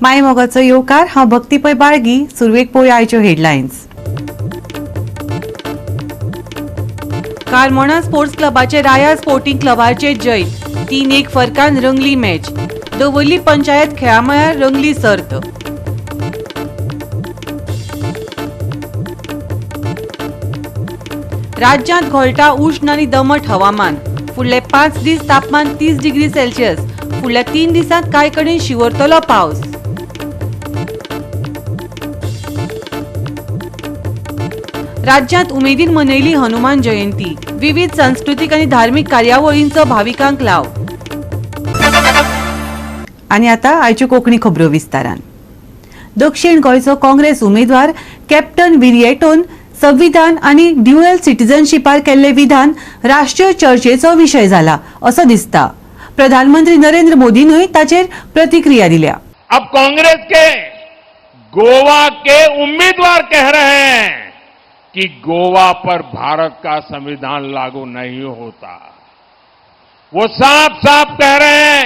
माय मोगाचो येवकार. हांव भक्ती पै बाळगी. सुरवेक पळोवया आयच्यो हेडलायन्स. कार्मोणा स्पोर्ट्स क्लबाचे राया स्पोर्टिंग क्लबाचे जैत. 3-1 फरकान रंगली मॅच. दवर्ली पंचायत खेळामळार रंगली सर्त. राज्यांत घोळटा उश्ण आनी दमट हवामान. फुडले 5 दीस तापमान 30 डिग्री सेल्सियस. फुडल्या 3 दिसांत कांय कडेन शिंवरतलो पावस. राज्यांत उमेदीन मनयली हनुमान जयंती. विविध सांस्कृतीक आनी धार्मीक कार्यावळींचो भाविकांक लाव. आनी आतां आयच्यो कोंकणी खबरो विस्तारान. दक्षिण गोंयचो काँग्रेस उमेदवार कॅप्टन विरिएटोन संविधान आनी ड्युएल सिटीजनशिपार केल्ले विधान राष्ट्रीय चर्चेचो विशय जाला असो दिसता. प्रधानमंत्री नरेंद्र मोदीनूय ताचेर प्रतिक्रिया दिल्या. अब कांग्रेस के गोवा के उम्मीदवार कह रहे हैं कि गोवा पर भारत का संविधान लागू नहीं होता. वो साफ साफ कह रहे हैं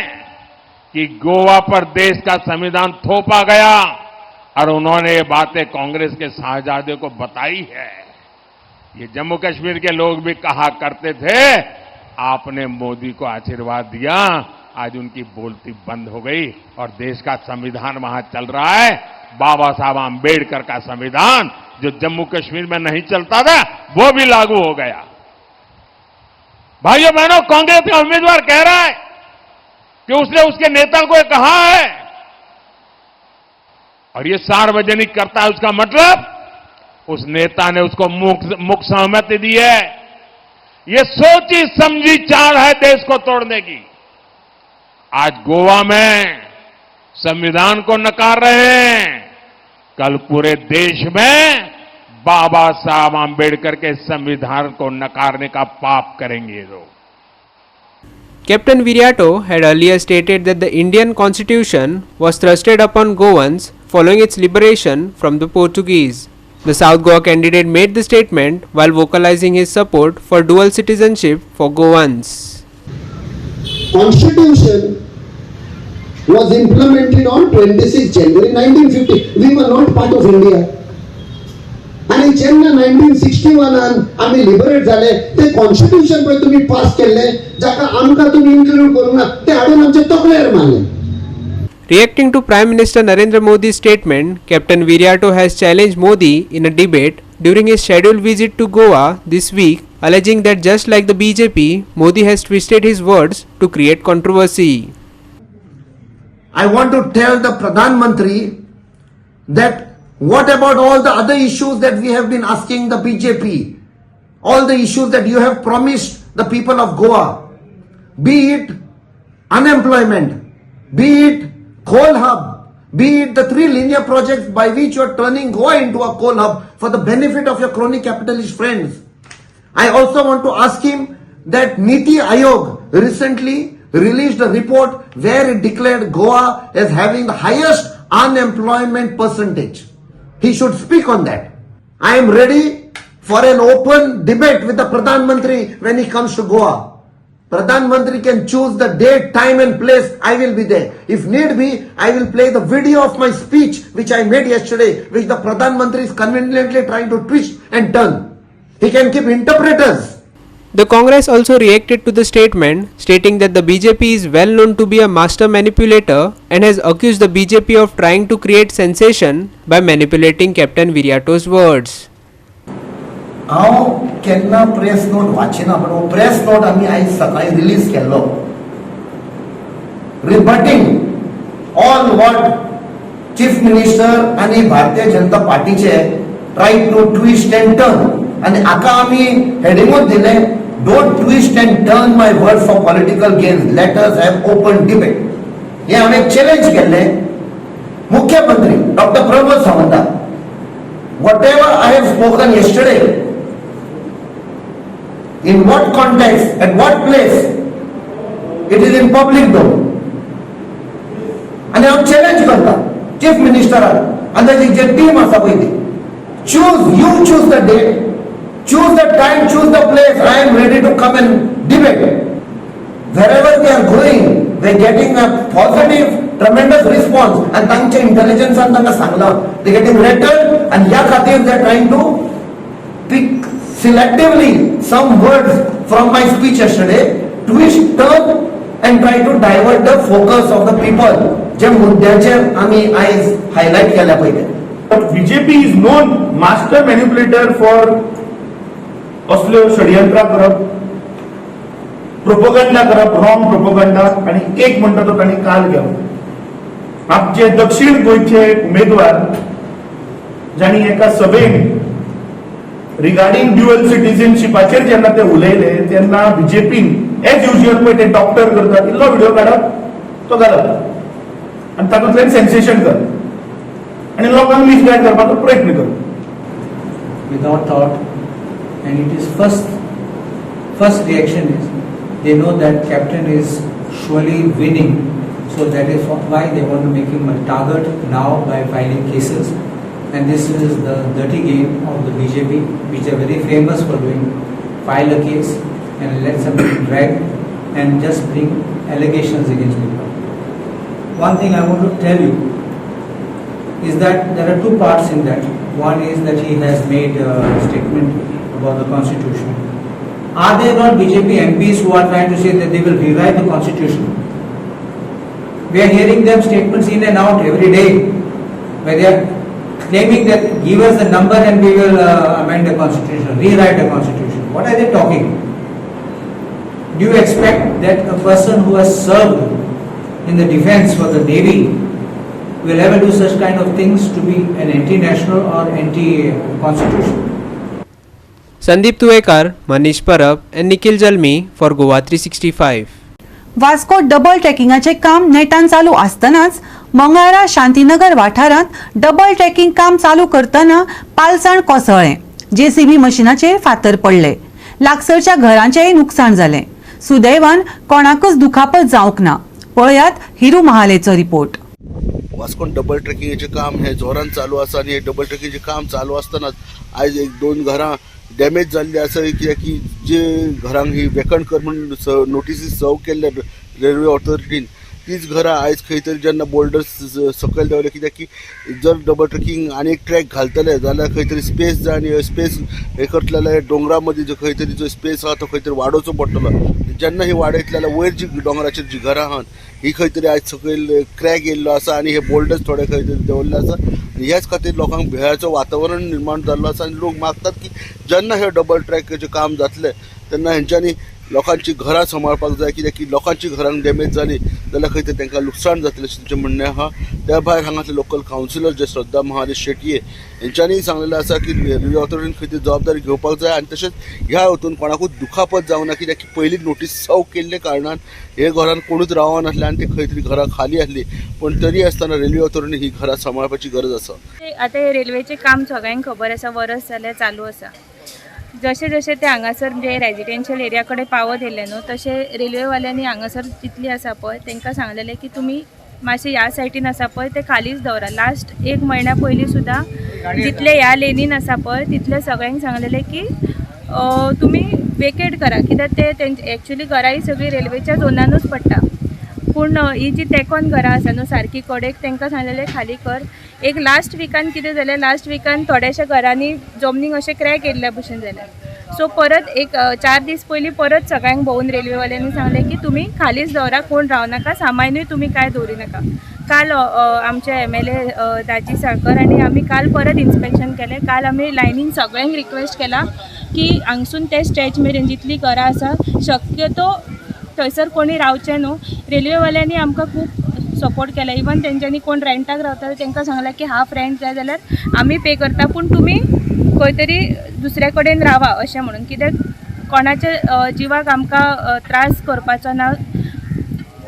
कि गोवा पर देश का संविधान थोपा गया और उन्होंने ये बातें कांग्रेस के शाहजादे को बताई है. ये जम्मू कश्मीर के लोग भी कहा करते थे, आपने मोदी को आशीर्वाद दिया, आज उनकी बोलती बंद हो गई और देश का संविधान वहां चल रहा है. बाबा साहब आंबेडकर का संविधान जो जम्मू कश्मीर में नहीं चलता था, वो भी लागू हो गया. भाइयों बहनों, कांग्रेस का उम्मीदवार कह रहा है कि उसने उसके नेता को कहा है और ये सार्वजनिक करता है. उसका मतलब उस नेता ने उसको मूक मूक सहमति दी है. ये सोची समझी चाल है देश को तोड़ने की. आज गोवा में संविधान को नकार रहे हैं, कल पूरे देश में बाबा साहब आंबेडकर के संविधान को नकारने का पाप करेंगे ये लोग. Captain Viriato had earlier stated that the Indian constitution was thrusted upon Goans following its liberation from the Portuguese. The South Goa candidate made the statement while vocalizing his support for dual citizenship for Goans. Constitution was implemented on 26 January 1950. We were not part of India. आणि जेन्ना 1961 आन आमी liberate जाले, ते constitution पळय तुमी pass केल्ले, जाका आमकां तुमी इन्क्लूड करूंक ना, ते हाडून आमच्या तकलेर मारले. Reacting to Prime Minister Narendra Modi's statement, Captain Viriato has challenged Modi in a debate during his scheduled visit to Goa this week, alleging that just like the BJP, Modi has twisted his words to create controversy. I want to tell the Pradhan Mantri that what about all the other issues that we have been asking the BJP? All the issues that you have promised the people of Goa, be it unemployment, be it coal hub, be it the three linear projects by which you are turning Goa into a coal hub for the benefit of your crony capitalist friends. I also want to ask him that Niti Aayog recently released a report where it declared Goa as having the highest unemployment percentage. He should speak on that. I am ready for an open debate with the Pradhan Mantri when he comes to Goa. Pradhan Mantri can choose the date, time and place. I will be there. If need be, I will play the video of my speech which I made yesterday, which the Pradhan Mantri is conveniently trying to twist and turn. He can keep interpreters. The Congress also reacted to the statement, stating that the BJP is well known to be a master manipulator and has accused the BJP of trying to create sensation by manipulating Captain Viriato's words. हांव केन्ना press note वाचिना, पण हो press note आमी आयज सकाळी release केल्लो, rebutting all what Chief Minister आनी भारतीय जनता पार्टीचे try to twist and turn. आनी हाका आमी हेडिंगूच दिलें, "Don't twist and turn my word for political gains. Let us have open debate." हें हांवें चॅलेंज केल्लें मुख्यमंत्री डॉक्टर प्रमोद सावंता. Whatever I have spoken yesterday, in what context, at what place, it is in public domain. आनी हांव challenge करता chief मिनिस्टराक आनी ताची जे टीम आसा पळय ती, choose you choose the date, choose the time, choose the place. I am ready to come and debate. Wherever we are going, we are getting a positive tremendous response आनी तांच्या इंटेलिजन्सान तांकां सांगलां they getting rattled आनी ह्या खातीर they trying to pick selectively some words from my speech yesterday, twist, turn and try to divert the focus of the people जे मुद्द्याचेर आमी आयज highlight केल्या पळय ते. But BJP is known master manipulator for असल्यो षडयंत्रां करप, प्रोपोगंडा करप, wrong propaganda. आनी एक म्हणटा तो तांणी काल केलो. आमचे दक्षिण गोंयचे उमेदवार जांणी एका सभेन रिगार्डिंग ड्युअल सिटीजनशिपाचेर जेन्ना ते उलयले तेन्ना बीजेपीन एज युजल पळय ते डॉक्टर करतात, इल्लो व्हिडिओ काडप, तो घालप आनी तातूंतल्यान सेन्सेशन करप आनी लोकांक मिसगायड करपाचो प्रयत्न करप. Without thought, and it is first reaction is they know that captain is surely winning, so that is why they want to make him a target now by filing cases. And this is the dirty game of the BJP, which are very famous for doing: file a case and let somebody drag and just bring allegations against people. One thing I want to tell you is that there are two parts in that. One is that he has made a statement about the constitution. Are there not BJP MPs who are trying to say that they will rewrite the constitution? We are hearing them statements in and out every day, where they are claiming that give us the number and we will amend the constitution, rewrite the constitution. What are they talking? Do you expect that a person who has served in the defense for the Navy will ever do such kind of things to be an anti-national or anti-constitution? Sandeep Tuvekar, Manish Parab and Nikhil Jalmi for Goa 365. Vasco double ट्रॅकिंगाचें काम नेटान चालू आसतनाच मंगळारा शांतीनगर वाठारांत double tracking काम चालू करतना पालसण कोसळ्ळें. JCB मशिनाचेर फातर पडले. लागसरच्या घरांचेंय नुकसाण जालें. सुदैवान कोणाकच दुखापत जावंक ना. पळयात हिरू महालेचो रिपोर्ट. वास्कोन डबल ट्रेकिंगाचें काम हें जोरान चालू आसा आनी हें डबल ट्रेकिंगचें काम चालू आसतनाच आयज एक दोन घरां डॅमेज जाल्लीं आसा, कित्याक की जे घरांक ही वेकंट कर म्हूण नोटिसी सर्व केल्ले रेल्वे ऑथॉरिटीन, तीच घरां आयज खंय तरी जेन्ना बोल्डर्स सकयल देंवले, कित्याक की जर डबल ट्रेकिंग आनी एक ट्रॅक घालतले जाल्यार खंय तरी स्पेस जाय आनी स्पेस हे करतले जाल्यार दोंगरा मदीं जो खंय तरी जो स्पेस आहा तो खंय तरी वाडोवचो पडटलो. जेन्ना ही वाडयतले जाल्यार वयर जी दोंगराचेर जी घरां आहात ही खंय तरी आयज सकयल क्रॅक येयल्लो आसा आनी हे बोल्डर्स थोडे खंय तरी देंवल्ले आसा आनी ह्याच खातीर लोकांक भंयाचो वातावरण निर्माण जाल्लो आसा. आनी लोक मागतात की जेन्ना हे डबल ट्रॅकाचें काम जातलें तेन्ना हेंच्यांनी लोकांची घरां सांबाळपाक जाय, कित्याक की लोकांची घरांक डॅमेज जाली जाल्यार खंय तरी तांकां लुकसाण जातलें अशें तेंचें म्हणणें आहा. त्या भायर हांगासले लोकल कावन्सिलर जे श्रद्धा महाले शेटये हेंच्यांनी सांगलेलें आसा की रेल्वे ऑथॉरिटीन खंय तरी जबाबदारी घेवपाक जाय आनी तशेंच ह्या हितून कोणाकूच दुखापत जावना, कित्याक की पयलीं नोटीस सर्व केल्ले कारणान हे घरान कोणूच रावनासले आनी ते खंय तरी घरां खाली आसली, पूण तरी आसतना रेल्वे ऑथॉरिटीन ही घरां सांबाळपाची गरज आसा. आतां हे रेल्वेचें काम सगळ्यांक खबर आसा, वरस जालें चालू आसा. जशें जशें ते हांगासर म्हणजे रेजिडेन्शियल एरिया कडेन पावत येयले न्हू, तशें रेल्वेवाल्यांनी हांगासर जितली आसा पळय तांकां सांगलेलें की तुमी मातशें ह्या सायडीन आसा पळय ते खालीच दवरा. लास्ट एक म्हयन्या पयलीं सुद्दां जितले ह्या लेनीन आसा पळय तितले सगळ्यांक सांगलेलें की तुमी वेकेट करा, कित्याक ते तेंचे एक्चुली घरां ही सगळीं रेल्वेच्या झोनानूच पडटा, पूण ही जी तेंकोन घरां आसा न्हू सारकी कडेक, तांकां सांगलेलें खाली कर. एक लास्ट विकान कितें जालें, लास्ट विकान थोड्याशा घरांनी जमनीक अशें क्रॅक येयल्ल्या भशेन जालें. सो परत एक 4 दीस पयलीं परत सगळ्यांक भोंवून रेल्वेवाल्यांनी सांगलें की तुमी खालीच दवरा, कोण रावनाका, सामानूय तुमी कांय दवरी नाका. काल आमचे एमएलए दाजी साळकर आनी आमी काल परत इन्स्पेक्शन केलें. काल आमी लायनीन सगळ्यांक रिक्वेस्ट केला की हांगसून ते स्ट्रेच मेरेन जितलीं घरां आसा शक्यतो थंयसर कोणी रावचें न्हू. रेल्वेवाल्यांनी आमकां खूब सपोर्ट केला. इवन तेंच्यांनी कोण रेंटाक रावता तांकां सांगलां की हाफ रेंट जाय जाल्यार आमी पे करता, पूण तुमी खंय तरी दुसऱ्या कडेन रावा अशें म्हणून, कित्याक कोणाच्या जिवाक आमकां त्रास करपाचो ना.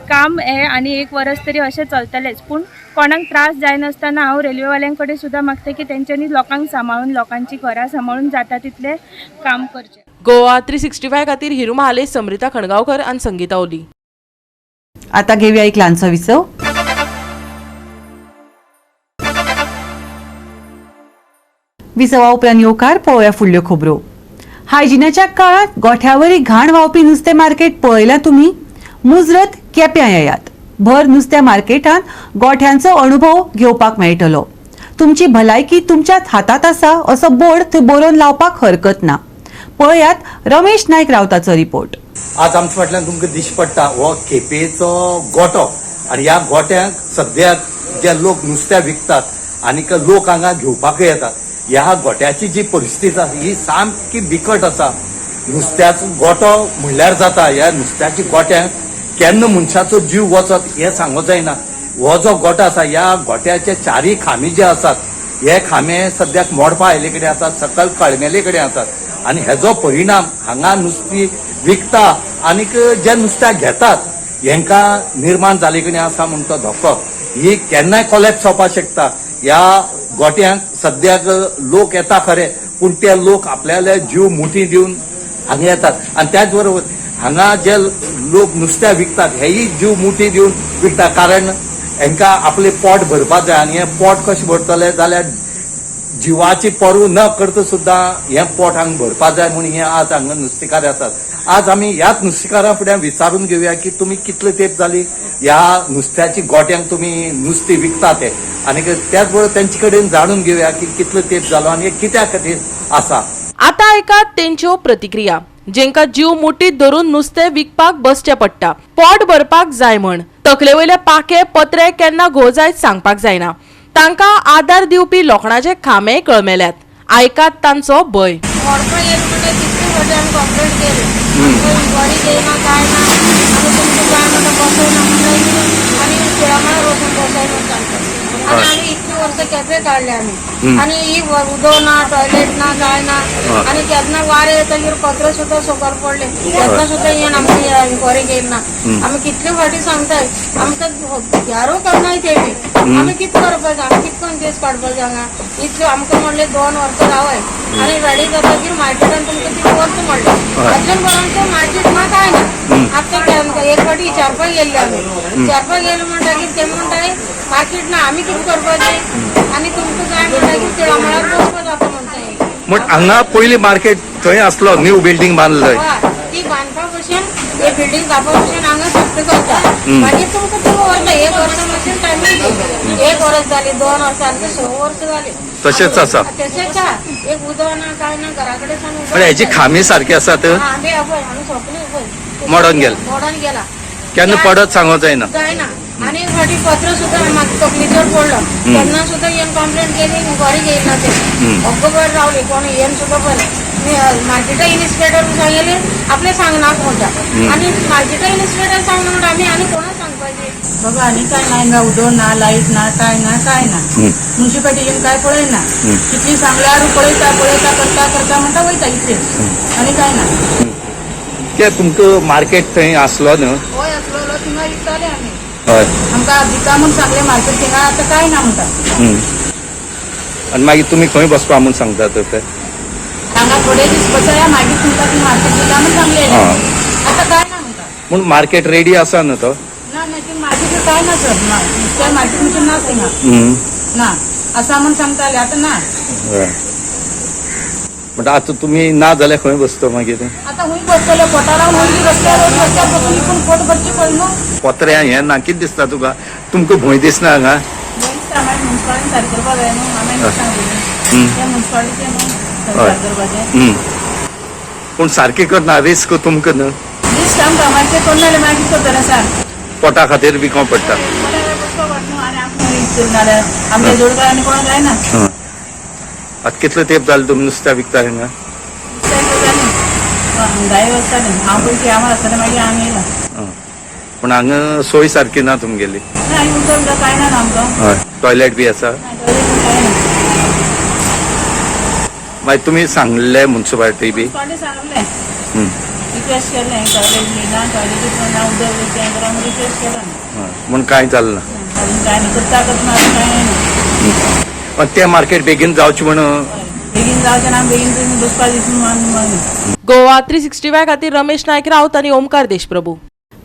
काम हें आनी एक वरस तरी अशें चलतलेंच, पूण कोणाक त्रास जायनासतना हांव रेल्वेवाल्यां कडेन सुद्दां मागता की तेंच्यांनी लोकांक सांबाळून, लोकांची घरां सांबाळून जाता तितलें काम करचें. गोवा 365 खातीर हिरू महाले, समृता खणगांवकर आनी संगीता ओली. आता घेऊया एक ल्हानसो विसव. विसवा उपरांत येवकार. पळोवया फुडल्यो खबरो. हायजिनाच्या काळात गोठ्यावरी घाण व्हांवपी नुस्तें मार्केट पळयलां तुमी? मुजरत केप्यां येयात. भर नुस्त्या मार्केटान गोठ्यांचो अनुभव घेवपाक मेळटलो. तुमची भलायकी तुमच्याच हातात आसा असो बोर्ड थंय बरोवन लावपाक हरकत ना. पळयात रमेश नायक रावताचो रिपोर्ट. आज आमच्या फाटल्यान तुमकां दिश्टी पडटा हो केपेंचो गोठो आनी ह्या गोठ्यांक सद्याक जे लोक नुस्त्या विकतात आनीक लोक हांगा घेवपाकय येतात. ह्या गोठ्याची जी परिस्थिती आसा ही सामकी बिकट आसा. नुस्त्याचो गोठो म्हणल्यार जाता, ह्या नुस्त्याच्या गोठ्यांक केन्ना मनशाचो जीव वचत हें सांगूंक जायना. हो जो गोठो आसा ह्या गोठ्याचे चारय खांबे जे आसात हे खांबे सद्याक मोडपा आयिल्ले कडेन आसात, सकयल कळमेले कडेन आसात आनी हेजो परिणाम हांगा नुस्ती विकता आनीक जे नुस्त्याक घेतात हेंकां निर्माण जाले कडेन आसा म्हूण तो धोको ही केन्नाय कोलॅप्स जावपाक शकता. ह्या गोठ्यांक सद्याक लोक येता खरे, पूण ते लोक आपल्याले जीव मुठी दिवन हांगा येतात आनी त्याच बरोबर हांगा जे लोक नुस्त्या विकतात हेय जीव मुठी दिवन विकतात, कारण हेंकां आपलें पोट भरपाक जाय आनी हें पोट कशें भरतले जाल्यार जिवाची पर्व न करता सुद्दां हें पोट हांगा भरपाक जाय म्हूण हे आज हांगा नुस्तेकार आसात. आज आमी ह्याच नुस्तेकारां फुड्यान विचारून घेवया की तुमी कितले तेंप जाली ह्या नुस्त्याची गोट्यांक तुमी नुस्तें विकता ते, आनी त्याच बरोबर तेंचे कडेन जाणून घेवया की कितलो तेंप जालो आनी कित्या खातीर आसा. आतां आयकात तेंच्यो प्रतिक्रिया, जेंका जीव मुठीत धरून नुस्तें विकपाक बसचें पडटा, पोट भरपाक जाय म्हण. तकले वयले पाखे पत्रे केन्ना घो जायत सांगपाक जायना. तांकां आदार दिवपी लोखणाचे खांबे कळमेल्यात. आयकात तांचो भंय. केपे काडले आमी आनी ही उदक ना, टॉयलेट ना, काय ना, आनी केन्ना वारें येतकीर पत्रे सुद्दां सकयल पडले, तेन्ना सुद्दां येवन आमकां इन्क्वायरी घेयना ना. आमी कितले फावटी सांगताय, आमकां घ्यारो करनाय ते बी. आमी कितें करपाचें, आमी कितें करून केस काडपाचें हांगा? इतल्यो आमकां म्हणलें 2 वर्सां रावाय आनी रेडी जातकीर मार्केटान तुमकां ती व्हरता म्हणलें. अजून पर्यंत मार्केट ना, काय ना. आतां एक फावटी विचारपाक गेल्ले आमी, विचारपाक गेले म्हणटकीर ते म्हणटाय मार्केट ना, आमी कितें करपाचें आनी तुमकां जाय म्हणटकीर तिळामळार बसपा जाता म्हणटाय. म्हण हांगा पयलीं मार्केट थंय आसलो, न्यू बिल्डींग बांदलो ती बांदपा भशेन हे बिल्डींग जावपा भशेन हांगा शिफ्ट करता, मागीर तुमकां ती व्हरता. 1 वर्सा मातशें टायमींग दी, 1 वर्स जाली, 2 वर्सां, आमकां 6 वर्सां जाली तशेंच आसा. तशेंच आसा, एक उदक ना, काय ना, घरा कडेन सावन. हेची खांबे सारकी आसात, खांबे पळय हांगा सोंपले पळय, मोडोन गेले, मोडोन गेला, केन्ना पडत सांगो जायना जायना. आनी एक फावटी पत्र सुद्दां म्हाका तकलीचेर पडलो, तेन्ना सुद्दां येवन कंप्लेन केली, इन्क्वायरी घेयना ते. अगोबर रावले कोण येवन सुद्दां पळय मार्केटा इन्स्पेक्टर सांगले आपले सांगनाक म्हणटा, आनी मार्केटा इन्स्पेक्टर सांगना म्हणटा आमी आनी कोणाक सांगपाचें? बाबा आनी काय ना, हिंगा उदक ना, लायट ना, काय ना, काय ना. मुन्सिपालिटी येवन काय पळयना, कितली सांगल्यार पळयता पळयता करता करता म्हणटा वयता इतलेच, आनी काय ना. ते तुमकां मार्केट थंय आसलो न्हू? हय आसलो, थिंगा विकताले आमी. आमकां दिता म्हूण सांगलें मार्केट थिंगा, आतां काय ना म्हणटा. आनी मागीर तुमी खंय बसपा म्हूण सांगता तर ते? हांगा थोडे दीस बसया, मागीर तुमकां ती मार्केट दिता म्हूण सांगलें, आतां काय ना म्हणटा. म्हूण मार्केट रेडी आसा न्हू तो? ना ना, ती मार्केट काय ना सर, ना नुस्त्या मार्केट म्हणजे ना थिंगा ना आसा म्हूण सांगताले, आतां ना. म्हणटा आतां तुमी ना जाल्यार खंय बसता मागीर? आतां खंय बसतले? पोटा लावन हुंय रस्त्यार रस्त्यार बसून इकून पोट भरचें पडलें न्हू. पत्र्या हें ना, कितें दिसता तुका? तुमकां भंय दिसना हांगा? भंय दिसता, मागीर मुन्सिपालिटीन सारकें करपाक जाय न्हू, हांवें सांगलें तें मुन्सिपालिटीचें न्हू सारकें करपाचें. पूण सारकें करना, रिस्क तुमकां न्हू? रिस्क आमकां, मागीर तें करना जाल्यार मागीर कितें करतलें सांग? पोटा खातीर विकोंक पडटा, पोटा बसपाक पडटा न्हू, आनी आमकां रिस्क नाल्यार आमच्या जोडकार आनी कोण जायना. आतां कितलो तेंप जालो तुमी नुस्त्या विकता हांगा? 10 वर्सां जालीं. हांव पयलीं तिळामळ आसतना, मागीर हांगा येयलां. पूण हांगा सोय सारकी ना तुमगेली? ना, उदक उदक काय ना आमकां. हय, टॉयलेट बी आसा? टॉयलेट काय ना. मागीर तुमी सांगले मुन्सिपालिटी बी? सांगलें, रिक्वेस्ट केलें, टॉयलेट बी ना, टॉयलेट ना, उदक तें करा म्हूण रिक्वेस्ट केलां. म्हूण कांय जालें ना? अजून काय ना, करता करता अजून कांय ना. पण ते मार्केट बेगीन जावचें म्हण? बेगीन जावचें ना, बेगीन बसपा दिसून. गोवा 365 खातीर रमेश नायक राऊत आनी ओमकार देशप्रभू.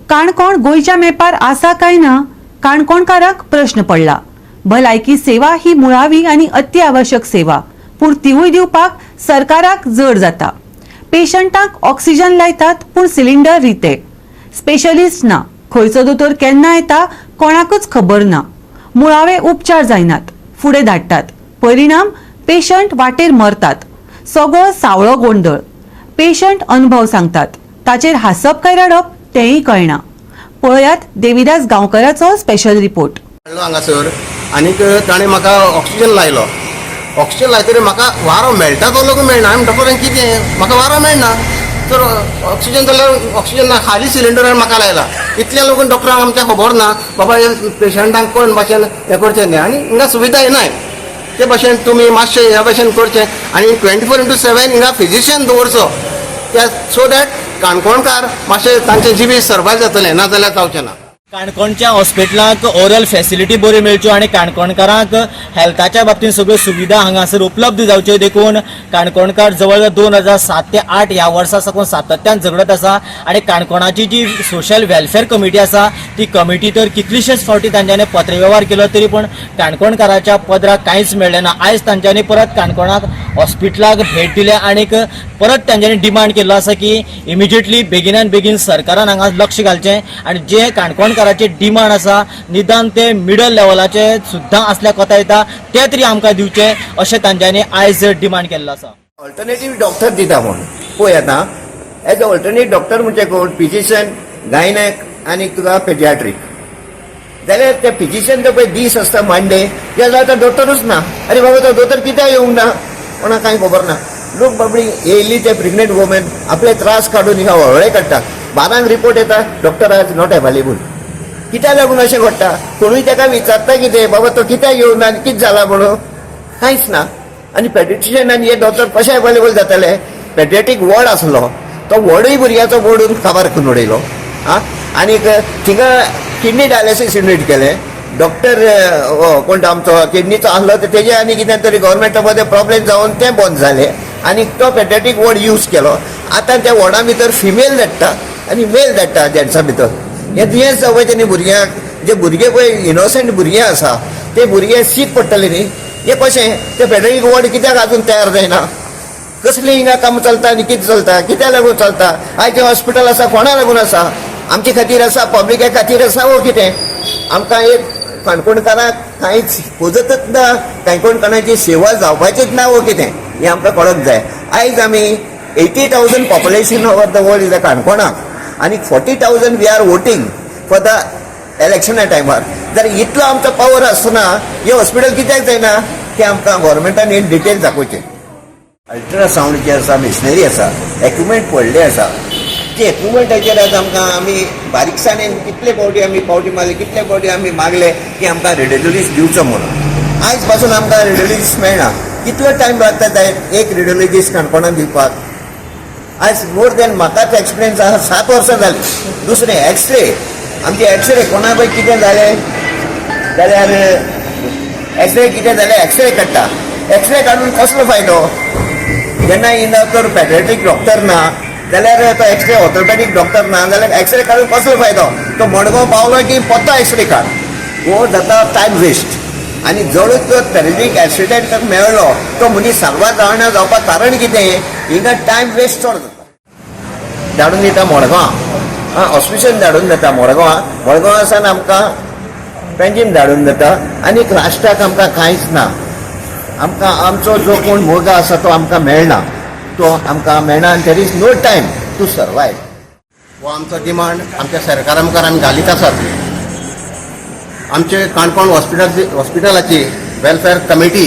काणकोण गोंयच्या मेपार आसा काय ना, काणकोणकारांक प्रश्न पडला. भलायकी सेवा ही मुळावी आनी अत्यावश्यक सेवा, पूण तिवूय दिवपाक सरकाराक जड जाता. पेशंटांक ऑक्सिजन लायतात पूण सिलिंडर रिते, स्पेशलिस्ट ना. खंयचो दोतोर केन्ना येता कोणाकच खबर ना. मुळावे उपचार जायनात, फुडें धाडटात, परिणाम पेशंट वाटेर मरतात. सगळो सावळो गोंदळ. पेशंट अनुभव सांगतात, ताचेर हांसप काय रडप तेंय कळना. पळयात देविदास गांवकराचो स्पेशल रिपोर्ट. हांगासर आनीक ताणें म्हाका ऑक्सिजन लायलो. ऑक्सिजन लायतरी म्हाका वारो मेळटा तो लोक मेळना. हांवें डॉक्टरान कितें म्हाका वारो मेळना तर ऑक्सिजन जाल्यार ऑक्सिजन ना, खाली सिलिंडरान म्हाका लायला. इतल्या लोक डॉक्टरांक आमच्या खबर ना बाबा हे पेशंटांक कोण भाशेन हें करचें न्ही आनी हिंगा सुविधाय नाय. ते भाशेन तुमी मातशें ह्या भाशेन करचें आनी 24x7 हिंगा फिजिशियन दवरचो त्या सो that काणकोणकार मातशें तांचें जिवीत सर्वायव जातलें, ना जाल्यार जावचें ना. काणकोणच्या हॉस्पिटलाक ओरल फॅसिलिटी बऱ्यो मेळच्यो आनी काणकोणकारांक हेल्थाच्या बाबतींत सगळ्यो सुविधा हांगासर उपलब्ध जावच्यो देखून काणकोणकार जवळ जवळ 2007 ते 8 ह्या वर्सा साकून सातत्यान झगडत आसा आनी काणकोणाची जी सोशल वेलफेअर कमिटी आसा ती कमिटी तर कितलीशेच फावटी तांच्यांनी पत्रवेव्हार केलो तरी पूण काणकोणकाराच्या पदराक कांयच मेळ्ळें ना. आयज तांच्यांनी परत काणकोणाक हॉस्पिटलाक भेट दिल्या आनीक परत तांच्यांनी डिमांड केल्लो आसा की इमिजिएटली बेगिनान बेगीन सरकारान हांगा लक्ष घालचें आनी जे काणकोणकाराचे डिमांड आसा निदान ते मिडल लेवलाचे सुद्दां आसल्या कोता येता ते तरी आमकां दिवचे अशें तांच्यांनी आयज डिमांड केल्लो आसा. ऑल्टरनेटीव डॉक्टर दिता म्हूण पळय आतां एज अ ऑल्टरनेट डॉक्टर म्हणजे कोण फिजिशियन, गायनॅक आनी तुका पेडियाट्रीक. जाल्यार त्या फिजिशियन पळय दीस आसता मांडे त्या जाल्यार तो डॉक्टरूच ना. अरे बाबा तो दोतोर कित्याक येवंक ना कोणाक कांय खबर ना. लोक बाबडी येयल्ली ते प्रेग्नेंट वुमेन आपले त्रास काडून हिंगा हळळे काडटा. 12 रिपोर्ट येता डॉक्टर आज not available. कित्याक लागून अशें घडटा? कोणूय ताका विचारता कितें बाबा तो कित्याक येवंक ना आनी कितें जाला म्हणून कांयच ना. आनी पेडिट्रिशियन आनी हे डॉक्टर कशे अवेलेबल जातले? पेडियाट्रीक वॉर्ड आसलो तो वॉर्डूय भुरग्याचो बोडून काबार करून उडयलो. आं आनीक थिंगा किडनी डायलिसीस युनीट केलें. डॉक्टर कोण आमचो किडनीचो आसलो तर तेजे आनी कितें तरी गव्हर्मेंटा मदें प्रॉब्लेम जावन तें बंद जालें आनी तो पेडियाट्रीक वॉर्ड यूज केलो. आतां त्या वॉर्डा भितर फिमेल धाडटा आनी मेल धाडटा जेंट्सा भितर. हें दुयेंस जावपाचें न्ही भुरग्यांक. जे भुरगे पळय इनोसंट भुरगे आसा ते भुरगे सीक पडटले न्ही. हें कशें ते पेडियाट्रीक वॉर्ड कित्याक आजून तयार जायना? कसली हिंगा काम चलता आनी कितें चलता, कित्याक लागून चलता? आयचें हॉस्पिटल आसा कोणा लागून आसा? आमचे खातीर आसा, पब्लिका खातीर आसा वो कितें? आमकां एक काणकोणकारांक कांयच खोजतच ना, काणकोणकारांची सेवा जावपाचीच ना वो कितें हें आमकां कळोंक जाय. आयज आमी 80,000 population over the world is a काणकोणाक आनी 40,000 we are voting for the इलेक्शना टायमार. जर इतलो आमचो पावर आसतना हें हॉस्पिटल कित्याक जायना तें आमकां गव्हर्मेंटान इन डिटेल दाखोवचें. अल्ट्रासावंड जे आसा मिशनरी आसा, इक्विपमेंट पडले आसा, ते इक्विपमेंटाचेर आज आमकां आमी बारीकसाणेन कितले फावटी आमी पावटी मारली, कितले फावटी आमी मागले की आमकां रेडियोलॉजिस्ट दिवचो म्हणून. आयज पासून आमकां रेडियोलॉजिस्ट मेळना. कितलो टायम लागता जायत एक रेडियोलॉजिस्ट काणकोणान दिवपाक? आयज मोर दॅन म्हाकाच एक्सपिरियन्स आसा 7 वर्सां जालीं. दुसरें एक्सरे, आमचे एक्सरे कोणा पळय कितें जालें जाल्यार एक्सरे कितें जालें एक्सरे काडटा. एक्सरे काडून कसलो फायदो? जेन्ना हिंगा तर पेडियाट्रीक डॉक्टर ना जाल्यार तो एक्सरे ऑर्थोपेडीक डॉक्टर ना जाल्यार एक्सरे काडून कसलो फायदो? तो मडगांव पावलो की परतो एक्सरे काड, हो जाता टायम वेस्ट. आनी जडूच तर पेडियाट्रीक एक्सिडेंट मेळ्ळो तो मनीस साल्वार जावना जावपाक कारण कितें? हिंगा टायम वेस्ट चड जाता. धाडून दिता मडगांव, आं हॉस्पिटल धाडून दिता मडगांव. मडगांव सावन आमकां पेंजीम धाडून दिता आनी लास्टाक आमकां कांयच ना. आमकां आमचो जो कोण मोग आसा तो आमकां मेळना, तो आमकां मेळना आनी there is no time to survive. हो आमचो डिमांड आमच्या सरकारा मुखार आमी घालीत आसात. आमचे काणकोण हॉस्पिटलाची वेलफेअर कमिटी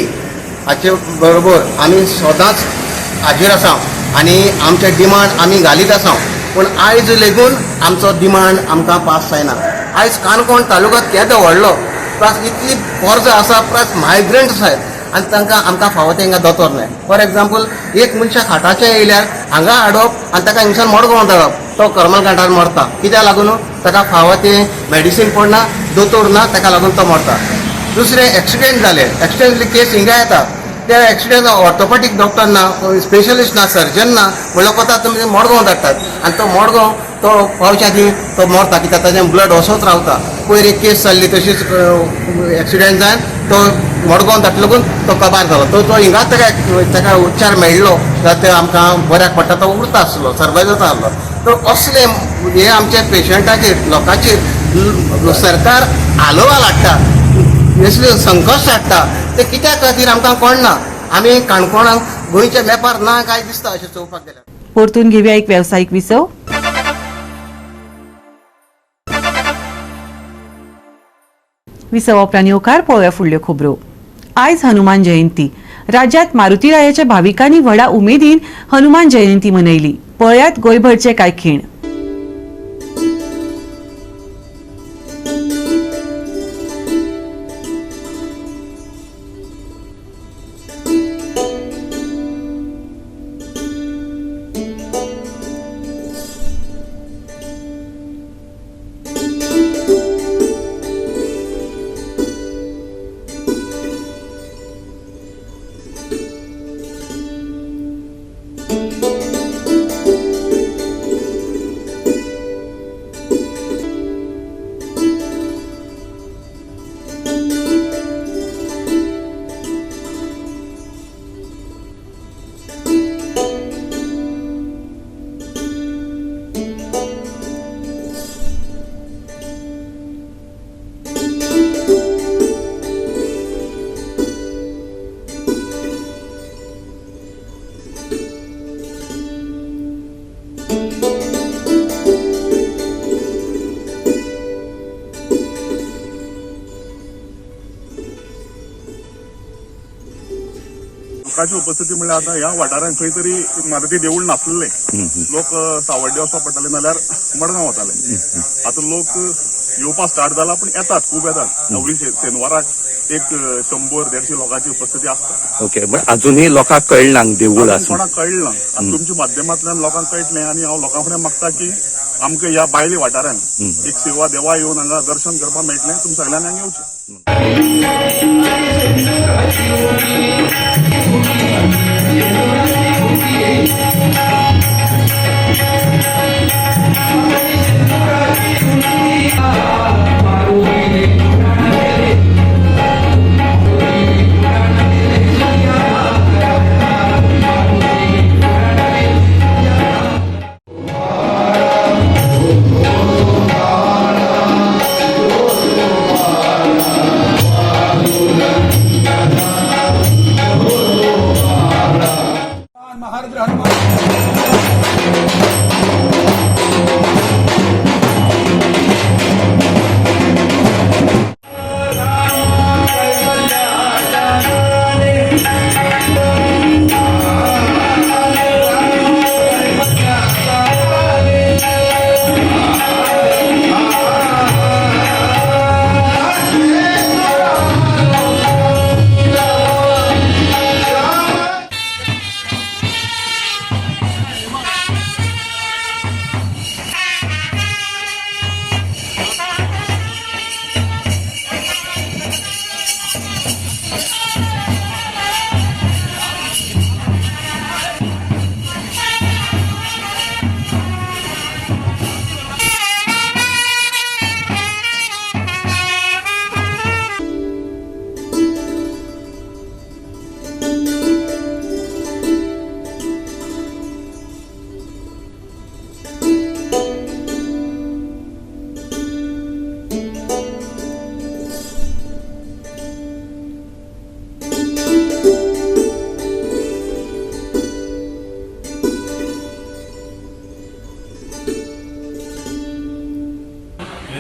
हाचे बरोबर आमी सदांच हाजीर आसा आनी आमचे डिमांड आमी घालीत आसा. पूण आयज लेगून आमचो डिमांड आमकां पास जायना. आयज काणकोण तालुका केदो व्हडलो, प्लस इतली पोरसां आसा, प्लस मायग्रंट आसाय आनी तांकां आमकां फावो ते हिंगा दोतोर न्हय. फॉर एग्जाम्पल एक मनशाक हार्टाचें येयल्यार हांगा हाडप आनी ताका हिंगसान मडगांव धाडप, तो करमल घाटार मरता. कित्याक लागून? ताका फावो तें मेडिसीन पडना, दोतोर ना, ताका लागून तो मरता. दुसरें एक्सिडेंट जालें, एक्सिडेंट केस हिंगा येता, त्या एक्सिडेंट ऑर्थोपेडीक डॉक्टर ना, स्पेशलिस्ट ना, सर्जन ना, म्हणल्यार कोता तुमी मडगांव धाडटात आनी तो मडगांव तो पावच्या आदीं तो मरता कित्याक ताजें ब्लड असोच रावता. पयर एक केस जाल्ली तशीच एक्सिडेंट जावन तो मडगांव धाडले लागून तो कबार जालो. तो हिंगाच ताका ताका उपचार मेळ्ळो जाल्यार ते आमकां बऱ्याक पडटा, तो उरता आसलो, सर्वायव जाता आसलो. तर असले हे आमच्या पेशंटाचेर, लोकांचेर सरकार आलोवाल हाडटा, असले संकश्ट हाडटा, ते कित्या खातीर आमकां कळना. आमी काणकोणाक गोंयच्या मॅपार ना काय दिसता अशें चोवपाक गेल्यार. परतून घेवया एक वेवसायीक विसव. विसवा उपरांत येवकार पळोवया फुडल्यो खबरो. आयज हनुमान जयंती. राज्यात मारुतीरायाच्या भाविकांनी व्हडा उमेदीन हनुमान जयंती मनयली. पळयात गोंयभरचे काय खीण. लोकांची उपस्थिती म्हणल्यार आतां ह्या वाठारांत खंय तरी मारुती देवूळ नासलें, लोक सावड्डे वचपाक पडटाले नाल्यार मडगांव वताले. आतां लोक येवपाक स्टार्ट जाला, पूण येतात, खूब येतात. एवरी शेनवाराक एक 100-150 लोकांची उपस्थिती आसता. ओके, पण अजूनही लोकांक कळना देवूळ आसा, कोणाक कळना. आतां तुमच्या माध्यमांतल्यान लोकांक कळटलें आनी हांव लोकां फुडें मागता की आमकां ह्या बायले वाठारांत एक सेवा देवा येवन हांगा दर्शन करपाक मेळटलें, तुमी सगळ्यांनी हांगा येवचें.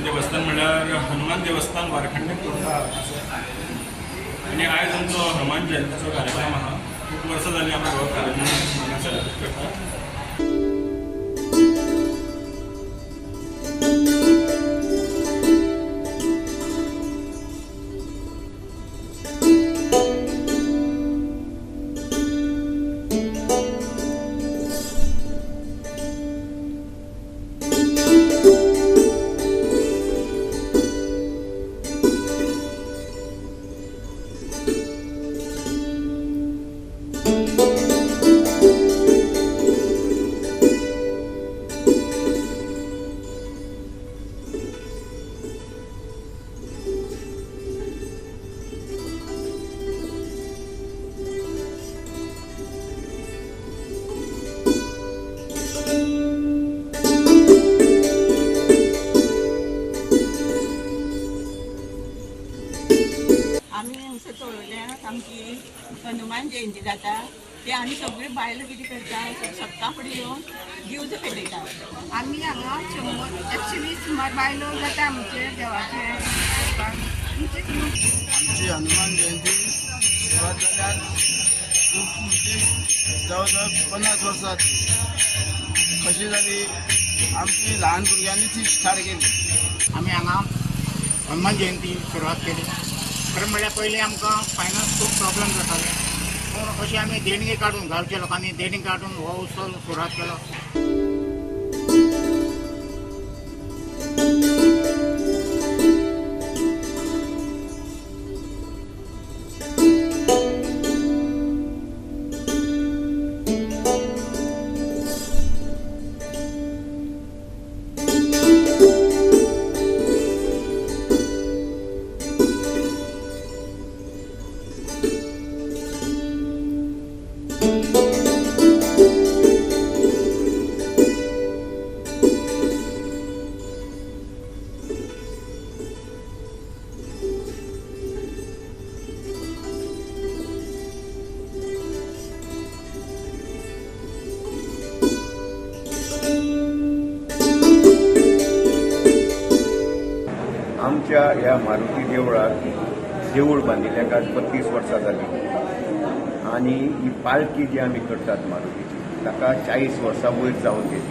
देवस्थान म्हणल्यार हनुमान देवस्थान वारखंडे आनी आयज आमचो हनुमान जयंतीचो कार्यक्रम आहा. खूब वर्सां जालीं आमी हो कार्यक्रम हांगा सेलिब्रेट करतात. आमी हांगसर चोळोवड्यां आमची हनुमान जयंती जाता, ते आमी सगळी बायलां कितें करता, सप्ता फुडें येवन दिवज पेटयता. आमी हांगा 100-120 सुमार बायलो जाता आमचे देवाचे. आमची हनुमान जयंती सुरवात जाल्यार खूब म्हणजे जवळ जवळ 50 वर्सां कशी जाली, आमची ल्हान भुरग्यांनी ती स्टार्ट केली. आमी हांगा हनुमान जयंती सुरवात केली. खरें म्हणल्यार पयलीं आमकां फायनान्स खूब प्रॉब्लम जाताले, पूण अशें आमी देणगी काडून गांवच्या लोकांनी देणगी काडून हो उत्सव सुरवात केलो. आमच्या ह्या मारुती देवळाक देवूळ बांदिल्ल्याक आज 32 वर्सां जालीं आनी ही पालखी जी आमी करतात मारुतीची ताका 40 वर्सां वयर जावन गेली.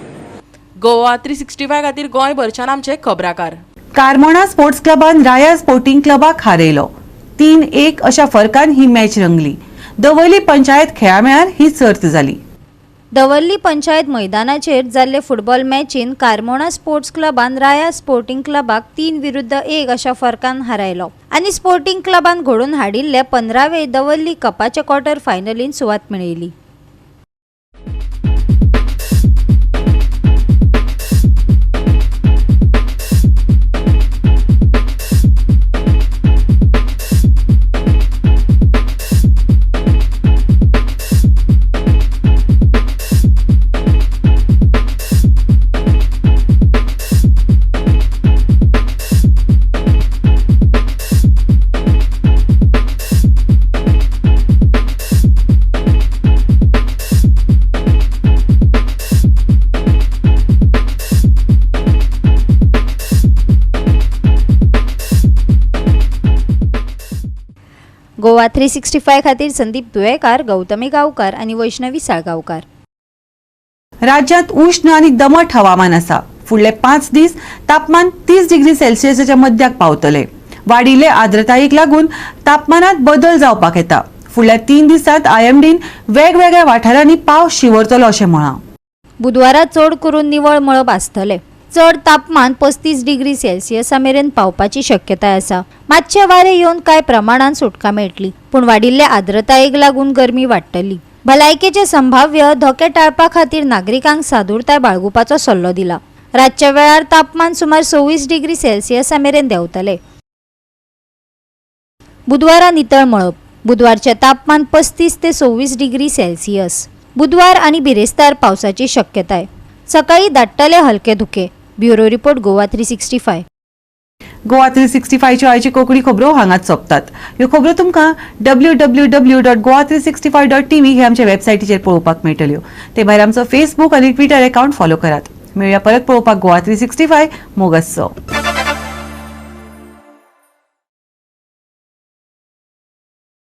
गोवा 365 खातीर गोंयभरच्यान आमचे खबराकार. कार्मोणा स्पोर्ट्स क्लबान राया स्पोर्टिंग क्लबाक हारयलो. 3-1 अशा फरकान ही मॅच रंगली. दवर्ली पंचायत खेळामेळार ही सर्त जाली. दवर्ली पंचायत मैदानाचेर जाल्ले फुटबॉल मॅचीन कार्मोणा स्पोर्ट्स क्लबान राया स्पोर्टिंग क्लबाक 3-1 अशा फरकान हारायलो आनी स्पोर्टिंग क्लबान घडोवन हाडिल्ले 15वे दवर्ली कपाच्या क्वॉर्टर फायनलीन सुवात मेळयली. गोवा 365 खातीर संदीप दुयेकार, गौतमी गांवकार आनी वैष्णवी साळगांवकार. राज्यात उष्ण आनी दमट हवामान आसा. फुडले 5 दीस तापमान 30 डिग्री सेल्सियसाच्या मध्याक पावतले. वाडिल्ले आर्द्रतायेक लागून तापमानात बदल जावपाक येता. फुडल्या 3 दिसांत आयएमडीन वेगवेगळ्या वाठारांनी पावस शिंवरतलो अशें म्हळां. बुधवारा चड करून निवळ मळब आसतले. चड तापमान 35 डिग्री सेल्सियसा मेरेन पावपाची शक्यताय आसा. मातशे वारें येवन कांय प्रमाणान सुटका मेळटली, पूण वाडिल्ले आर्द्रतायेक लागून गरमी वाडटली. भलायकेचे संभाव्य धोके टाळपा खातीर नागरिकांक सादूरताय बाळगुपाचो सल्लो दिला. रातच्या वेळार तापमान सुमार 26 डिग्री सेल्सियसा मेरेन देंवतले. बुधवारा नितळ मळब. बुधवारचें तापमान 35 ते 26 डिग्री सेल्सियस. बुधवार आनी बिरेस्तार पावसाची शक्यताय. सकाळी दाट्टले हलके धुके. Bureau report, Goa 365. Goa 365च्यो आयची कोंकणी खबरो हांगाच सोंपतात. ह्यो खबरो तुमकां www.goa365.tv हे आमच्या वेबसायटीचेर पळोवपाक मेळटल्यो. ते भायर आमचो फेसबूक आनी ट्विटर अकाउंट फॉलो करात. मेळया परत पळोवपाक गोवा 365. मोगस्सो.